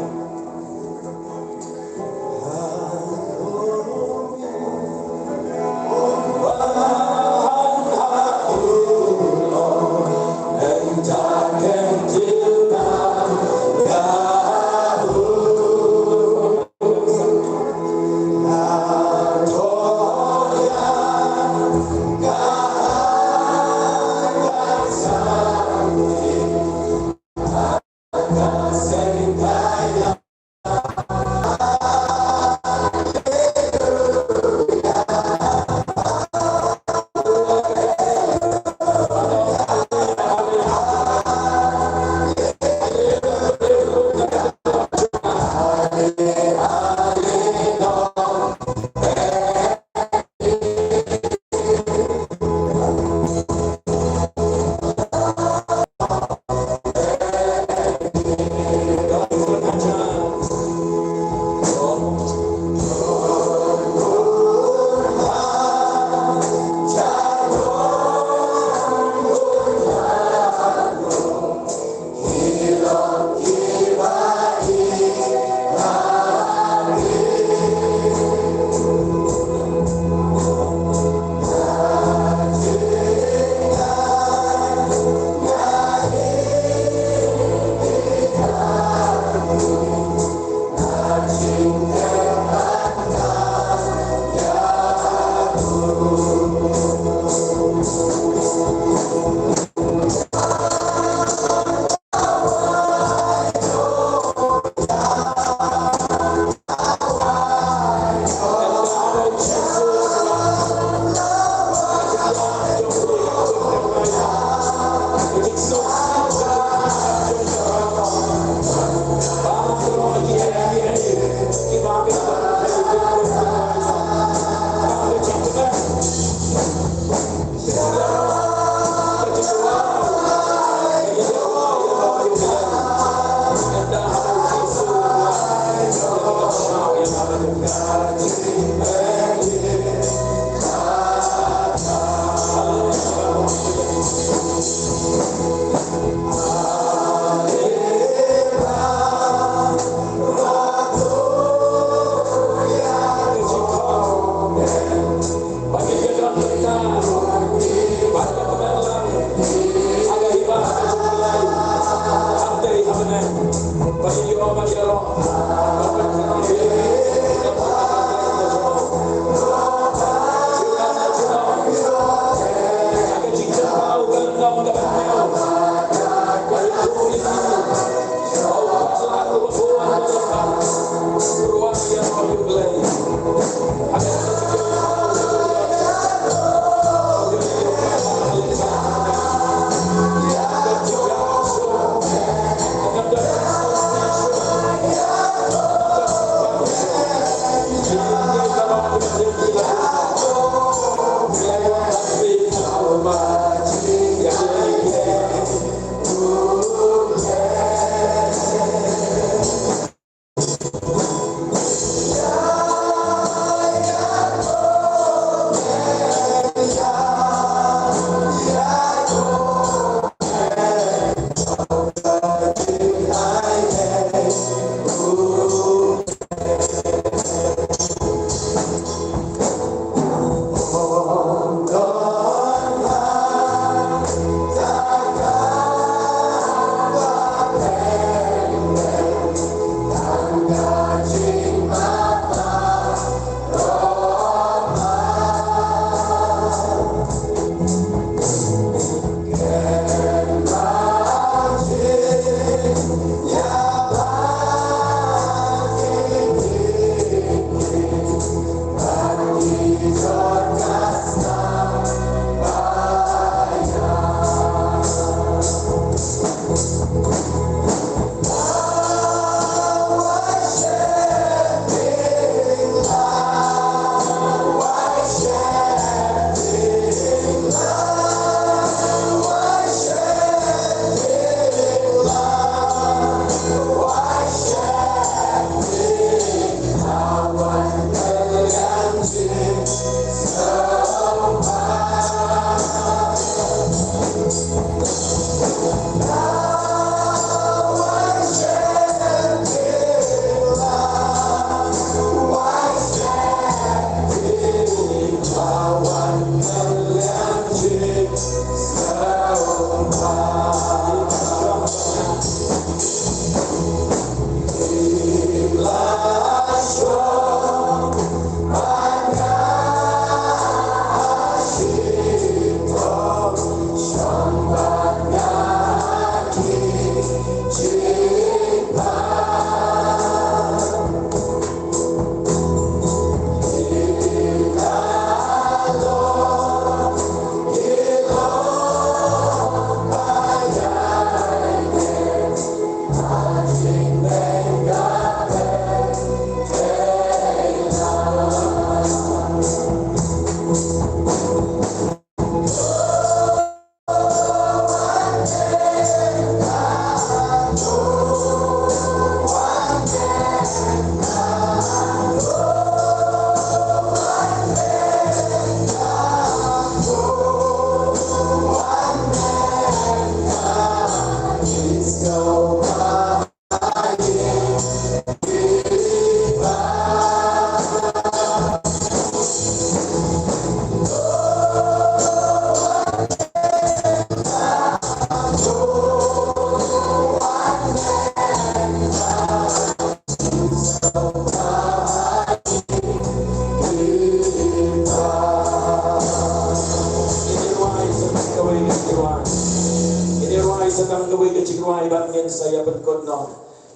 Ngin ïa rwai sa tang kawei ka jingrwai bad ngin sa ïa pynkut noh.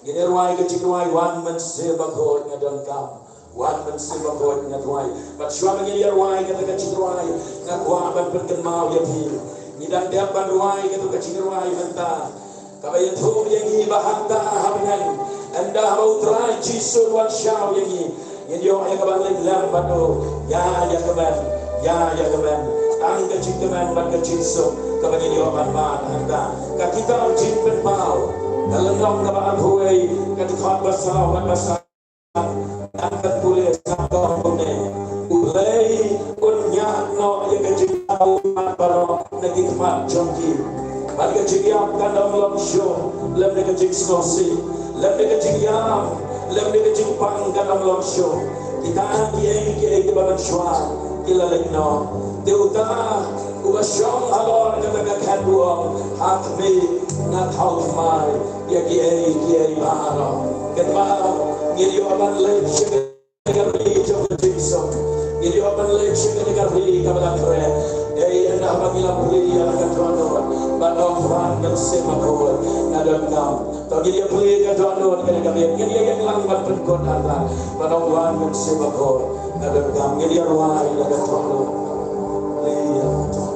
Ngin ïa rwai ka jingrwai Wan Mynsiem Bakhuid nga donkam. Wan Mynsiem Bakhuid nga duwai. Bad shuwa ba ngin ïa rwai kata ka jingrwai, nga kwah ban pynkynmaw ïa phi. Ngi dang dep ban rwai kata ka jingrwai mynta. Kaba ïathuh ïa ngi ba hangta ha bneng, ynda haba U Trai Jisu un wan shaw ïa ngi, ngin ïoh ïa ka ban leit lem bad u. Ïa, ïa kmen, ïa, ïa kmen. Tang ka jingkmen bad ka jingsuk kaba ngin ïoh ban mad hangta. Ka kitab Jingpynpaw, ka lynnong kaba arphew wei, ka dkhot ba saw bad ba san. Ngan pule, ngan ong kumne: U Blei un ñiad noh ïa ka jingïap baroh na ki khmat jong ki, bad ka jingïap kan ym long shuh, lymne ka jingsngewsih, lymne ka jingïam, lymne ka jingpang kan ym long shuh. Kita kiei kiei kiba mynshuwa ki la leit noh. Te uta uba shong halor kata ka khet u ong, ha khmih, nga thaw thymmai ïa kiei kiei baroh. Kynmaw, ngin ïoh ban leit sha ka ri jong ka jingsuk. Ngin ïoh ban leit sha ka ri kaba la khreh. Ei, ynda haba ngi la plie ïa la ka dohnud ban ong, Wan Mynsiem Bakhuid, nga donkam. To ngin ïa plie ka dohnud kane ka miet, ngin ïa ïeng lang ban pynkut artat ban ong, Wan Mynsiem Bakhuid, nga donkam. Ngin ïa rwai ïa la ka dohnud. Plie ïa la ka dohnud.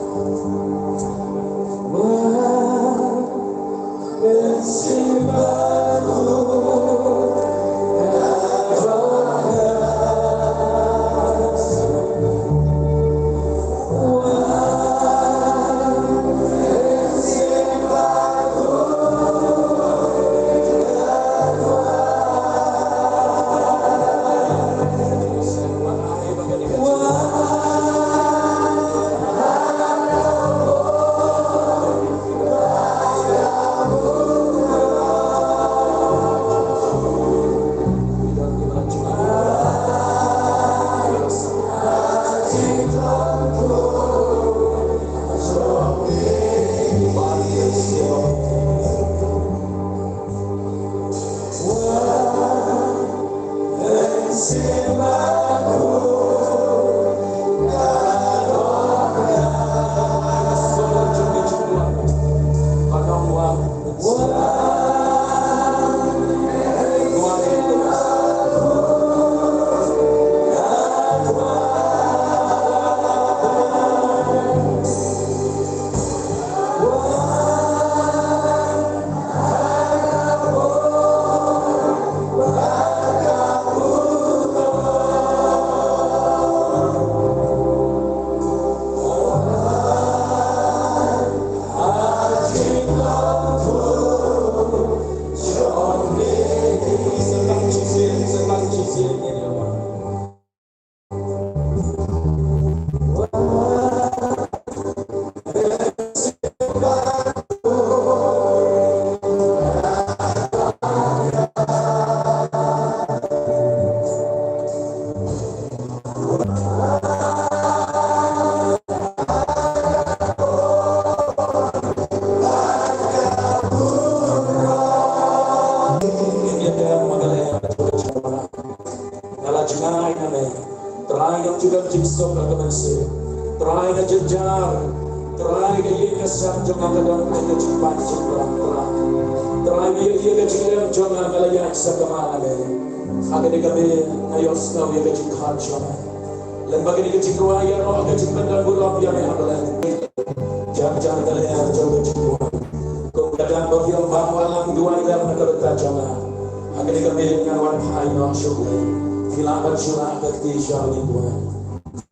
Nga la jngai na me. Trai, nga ju don jingsuk ha ka mynsiem. Trai, ka jynjar. Trai, ka ïing ka sem jong nga ka don ka jingpang jingpang, Trai. Trai, ka ïing ka jinglem jong nga ka la ïaid sakma na me. Ha kane ka miet nga ïohsngew ïa ka jingkhot jong me. Lem bad kane ka jingrwai ïaroh ka jingpyndonkam burom ïa me, A Blei. Jan jan ka lyer jong ka jingduwai. Kum ka dang ba phi ong, ba wan lang duwai lem na ka bynta jong nga. Ha kane ka miet ngan wan phai noh sha U Blei. Phi lah ban shna ka kti sha ïing duwai.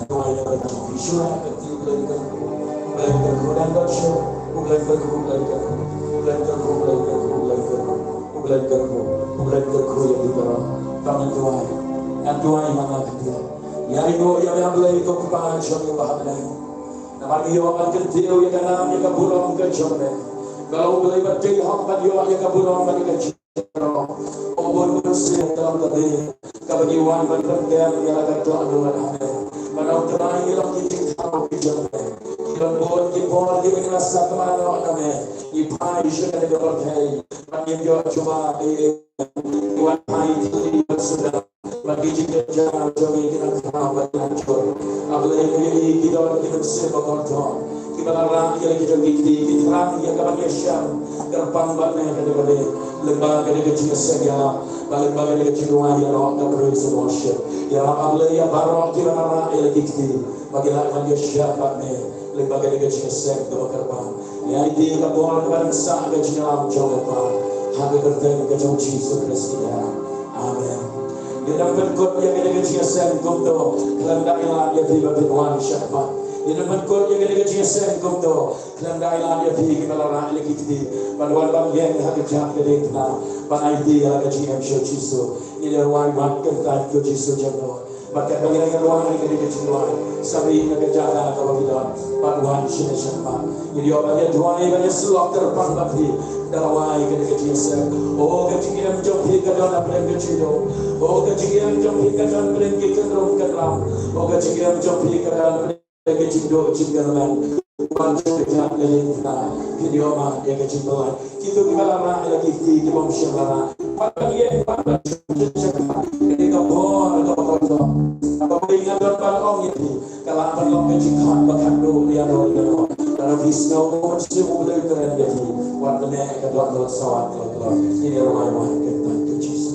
Duwai ïa ka kti, shna ka kti, U Blei kyrkhu. U Blei kyrkhu, dang dang sha. U Blei kyrkhu, U Blei kyrkhu. U Blei kyrkhu, U Blei kyrkhu. U Blei kyrkhu, U Blei kyrkhu ïa phi baroh. Tang ngan duwai. Ngan duwai ma nga kyrkhu. Ïa ïoh ïa me A Blei ko Kpa jong ngi ba ha bneng. Namar ngi ïoh ban kyntiew ïa ka nam ïa ka burom ka jong me. Ka long U Blei ba dei hok ban ïoh ïa ka burom bad ïa ka jingïaroh. Ym bun bun sien ka long kaba ngi wan ban pyndem ïa la ka dohnud ha me. Ban ong Trai ngi long ki jingthaw ki jong me. Ki don bun ki por kiba ngi la sakma noh na me. Ngi phai sha kane ka pyrthei. Ban ïoh jubab ïa Wan phai tylli ban sdang bad ki jingkynjah jong ngi ki nang khraw bad ki nang jur. A Blei, ngi ïohi ki don ki mynsiem ba kordor kiba la rah ïa la ki jong ki kti, ki thrang ïa ka ban ïashem kyrpang bad me ha kane ka miet. Lyngba kane ka jingïaseng ïa la, bad lyngba kane ka jingduwai ïa la ka praise and worship. Ïarap A Blei ïa baroh kiba la rah ïa la ki kti. Ba ki lah ban ïashem bad me lyngba kane ka jingïaseng kaba kyrpang. Ïa ïa ka bor kaba nang sah ka jingïalam jong me Kpa. Ha ka kyrteng ka jong U Jisu Khrist ngi ong. Amen. Ngin nang pynkut ïa kane ka jingïaseng kumto. Khlem da ai lad ïa phi ba phin wan shakhmat. Ngin nang pynkut ïa kane ka jingïaseng kumto. Khlem da ai lad ïa phi kiba la rah ïa la ki kti ban wan ban ïeng ha ka jaka ka diengphna ban aiti ïa la ka jingim sha U Jisu. Ngin ïa rwai Wat Kyntait ko Jisu Jong Nga. Bad katba ngi dang ïa duwai ha kane ka jingduwai, sa ri na ka jaka kaba phi don bad wan shane shakhmat. Ngin ïoh ban ïa duwai ban ïa syllok kyrpang bad phi. Ka rawai ka dei ka jingïaseng. O ka jingim jong phi ka don hapdeng ka jingduh. O ka jingim jong phi ka don hapdeng ki kynrum kynram. O ka jingim jong phi ka don hapdeng ka jingduh jingkyrmen. Wan jong ka jingkyrmen. Phi ïoh ma ïa ka jingpyllait. Kito kiba la rah ïa ki kti ki bym shym la rah. Wat ban ïeng, wat ban shim shim. Ka dei ka bor kaba kordor. Kaba ngi nga don ban ong ïa phi. Ka lah ban long ka jingkhot ba khatduh ïa no ïa no. Lada phi sngew U Mynsiem U Blei u kren ïa phi, wat pyneh ka dohnud sawat kloi kloi. Ngin ïa rwai wah kyrteng ka Jisu.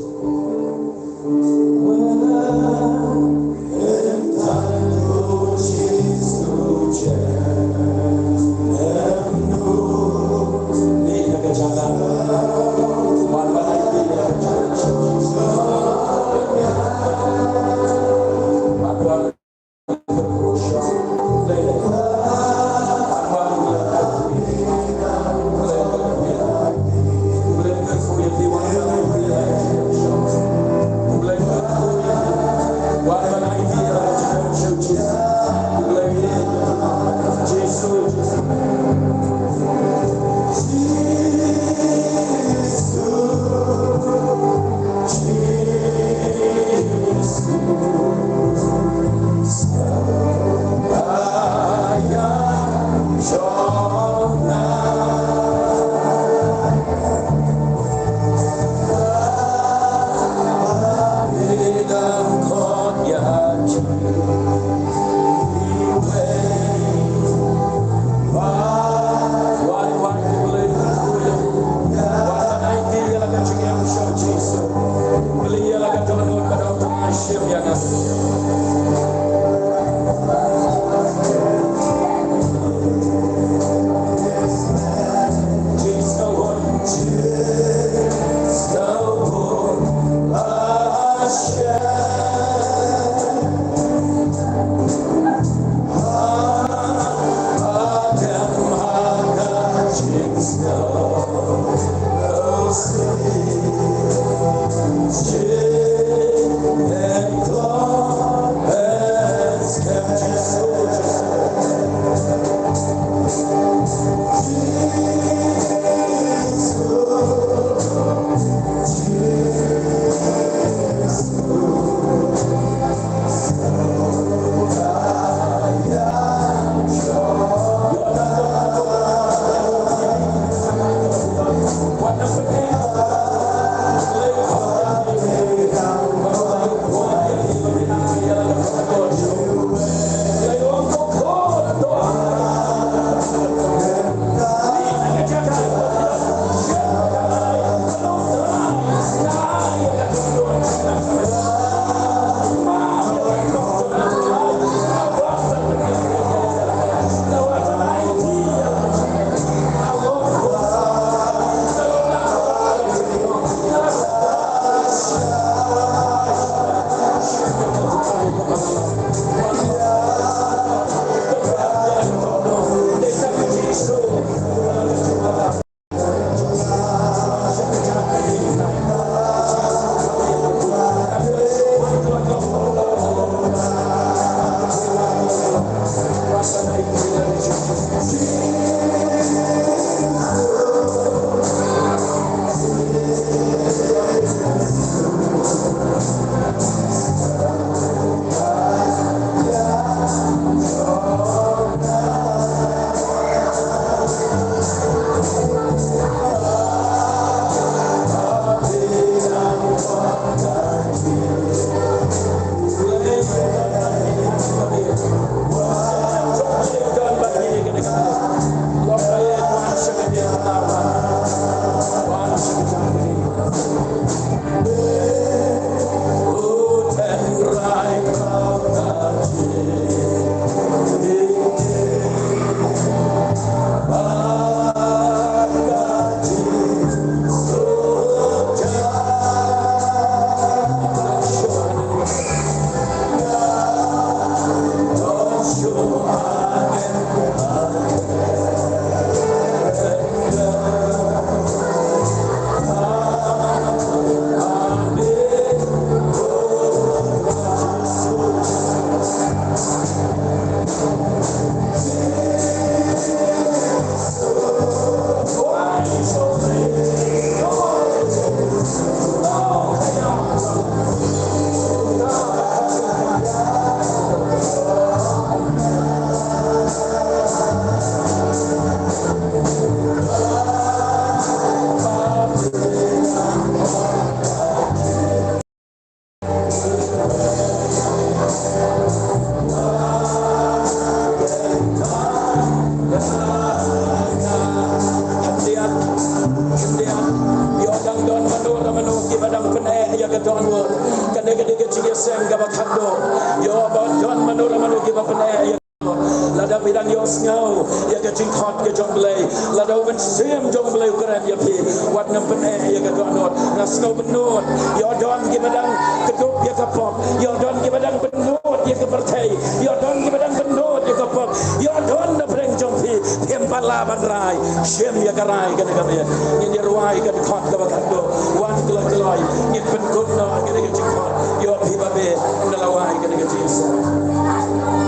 Ka dei ka jingïaseng kaba khatduh. Ïoh ba don mano la mano kiba pyneh ïa ka dohnud. Lada phi dang ïohsngew ïa ka jingkhot ka jong U Blei, lada U Mynsiem jong U Blei u kren ïa phi, wat ngam pyneh ïa ka dohnud. Nga sngew bynnud, ïoh don kiba dang kdup ïa ka pop, ïoh don kiba dang bynnud ïa ka pyrthei, ïoh don kiba dang bynnud ïa ka pop, ïoh don na pdeng jong phi. Phim pat lah ban rai, shim ïa ka rai kane ka miet. Ngin ïa rwai ka dkhot kaba khatduh. Wan kloi kloi, ngin pynkut noh kane ka jingkhot. Ïoh phi ba beh, na la wai kane ka jingkhot.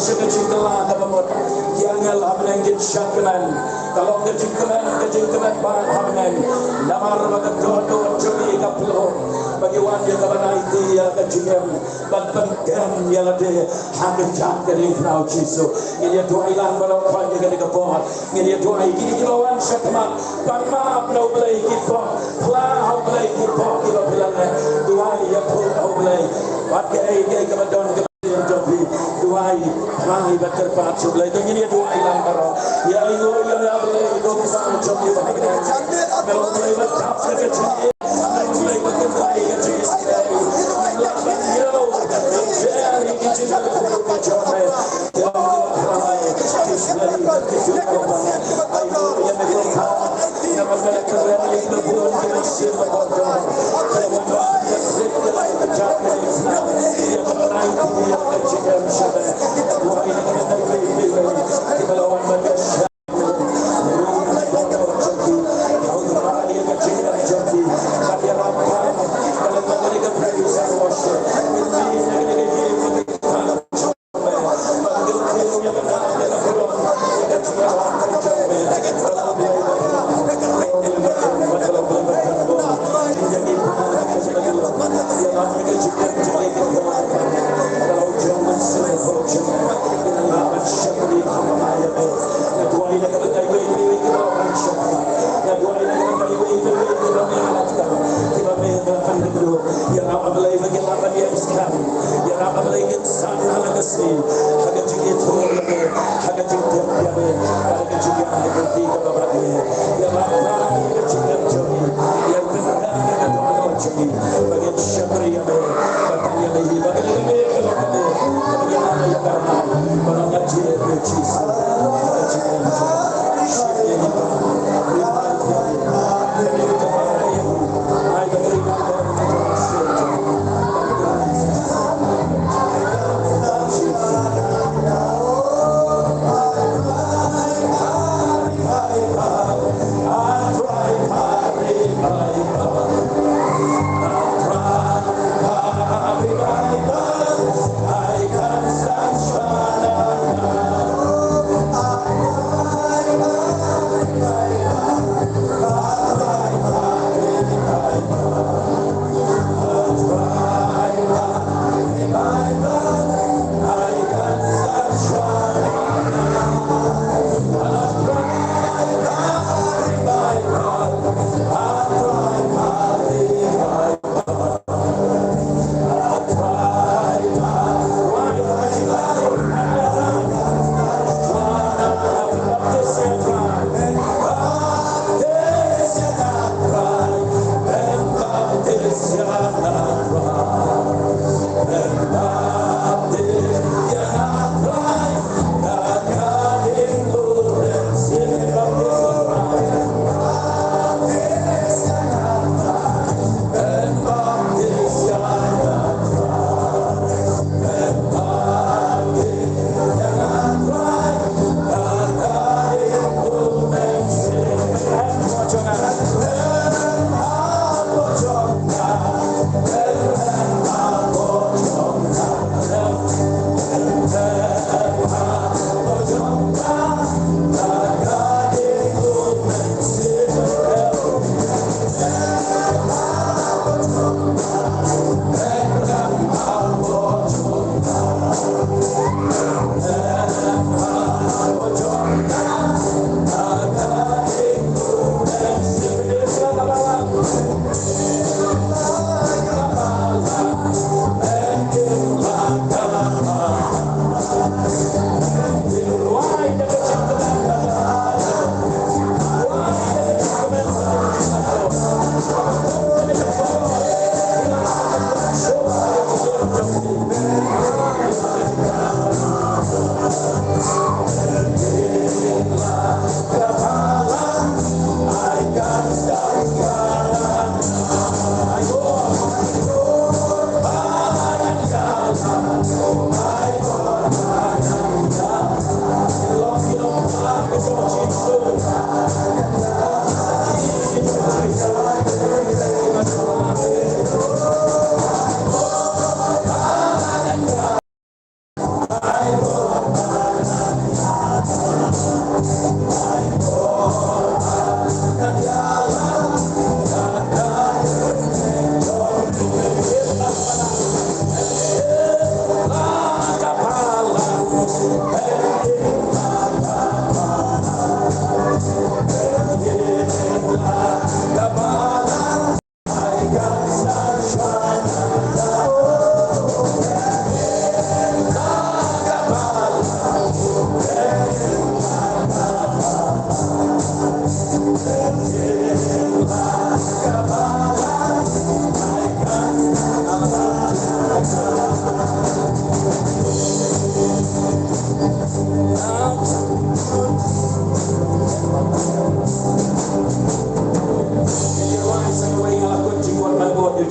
Sha ka jingkylla kaba mut, ki angel ha bneng kin shah kmen. Ka long ka jingkmen, ka jingkmen bha ha bneng. Namar ba ka dohnud jong ngi ka pynlong ba ngi wan ïa ka ban aiti ïa ka jingim, ban pyndem ïa lade ha ka jaka ka ri ka thaw Jisu. Ngin ïa duwai lang baroh ïa kane ka por. Ngin ïa duwai ïa kine kiba wan sha khmat. Pan map na U Blei ki pop. Phla ha U Blei ki pop kiba phi la leh. Duwai ïa phi ha U Blei. Bad kaei kaei kaba don kaba ïa jong phi. Duwai, phla bad kyrpad sha U Blei. To ngin ïa duwai lang baroh. Ïa ainguh ïa U Blei, to phi sa jong phi ba ha kane. Na U Blei ba kap ïa ka jingim.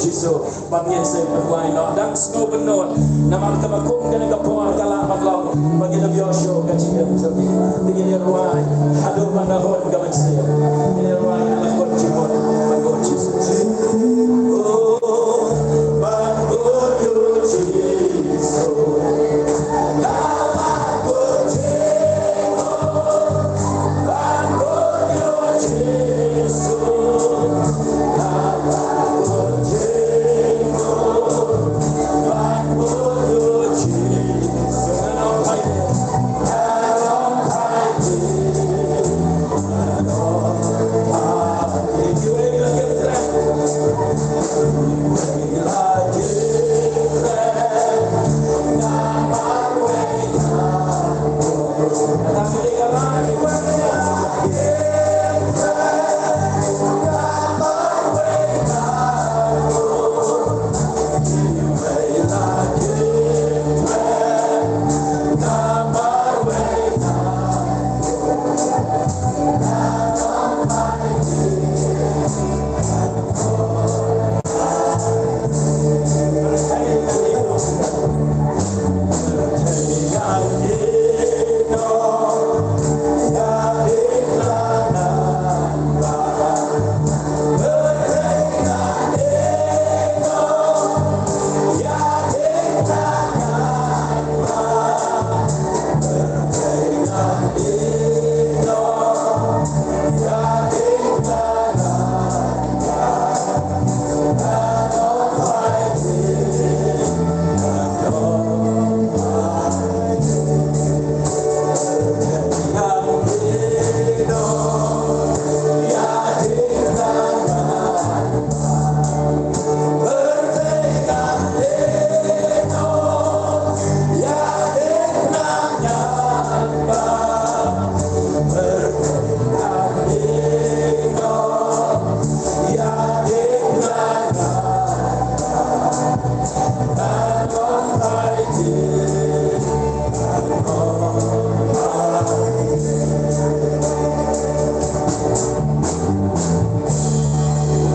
Jisu. Ban ngin sa pynduwai noh dang sngewbha noh. Namar kaba kum kane ka por ka lah ban long ba ngin ym ïoh shuh ka jingim jong ngi. Te ngin ïa rwai haduh ban da hok ka mynsiem. Ngin ïa rwai na ka kot jingmut ban bud Jisu. Oh, ban bud Jisu.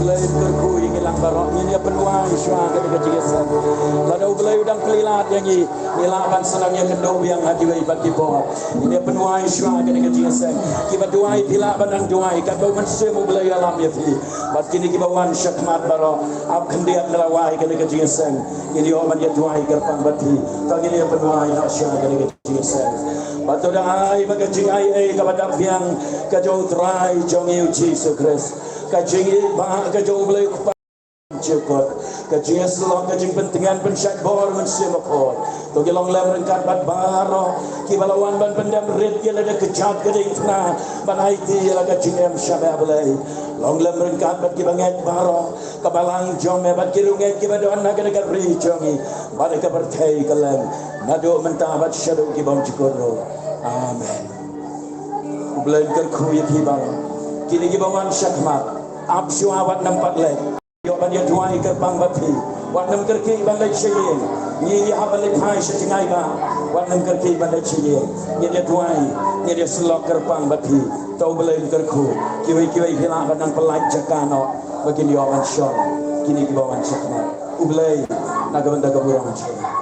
Lei kyrkhu ïa ngi lang baroh, ngin ïa pynduwai shuwa kane ka jingïaseng. Lada U Blei u dang plie lad ïa ngi, ngi lah ban sa nang ïakynduh biang ha kiwei pat ki por. Ngin ïa pynduwai shuwa kane ka jingïaseng. Kiba duwai phi lah ban nang duwai katba U Mynsiem U Blei u ïalam ïa phi. Bad kine kiba wan shakhmat baroh, ap khyndiat na lawei kane ka jingïaseng. Ngin ïoh ban ïa duwai kyrpang bad phi. Te ngin ïa pynduwai noh shuwa kane ka jingïaseng. Bad to dang ai ba ka jingai ei kaba dap biang ka jong U Trai jong ngi U Jisu Khrist, ka jingïeit ba ka jong U Blei U Kpa jingpynkhuid, ka jingïasyllok, ka jingpyntngen pynshait bor Mynsiem Bakhuid. To ki long lem ryngkat bad baroh kiba la wan ban pyndem rit ïa lade ka jait ka diengphna ban aiti ïa la ka jingim sha ba Blei. Long lem ryngkat bad kiba ngeit baroh, ka balang jong me bad ki riewngeit kiba don ha kane ka ri jong ngi bad ka pyrthei kylleng, naduh mynta bad shaduh ki bymjukut ruh. Amen. U Blei un kyrkhu ïa phi baroh. Kine kiba wan shakhmat, ap shuwa, wat nym pat leit. Ïoh ban ïa duwai kyrpang bad phi. Wat nym kyrkieh ban leit sha ïing. Ngi ïa hap ban leit phai sha jngai ba. Wat nym kyrkieh ban leit sha ïing. Ngin ïa duwai, ngin ïa syllok kyrpang bad phi. To U Blei un kyrkhu. Kiwei kiwei phi lah ban nang pynlait jaka noh ba kin ïoh ban shong kine kiba wan shakhmat. U Blei na ka bynta ka burom jong ngi.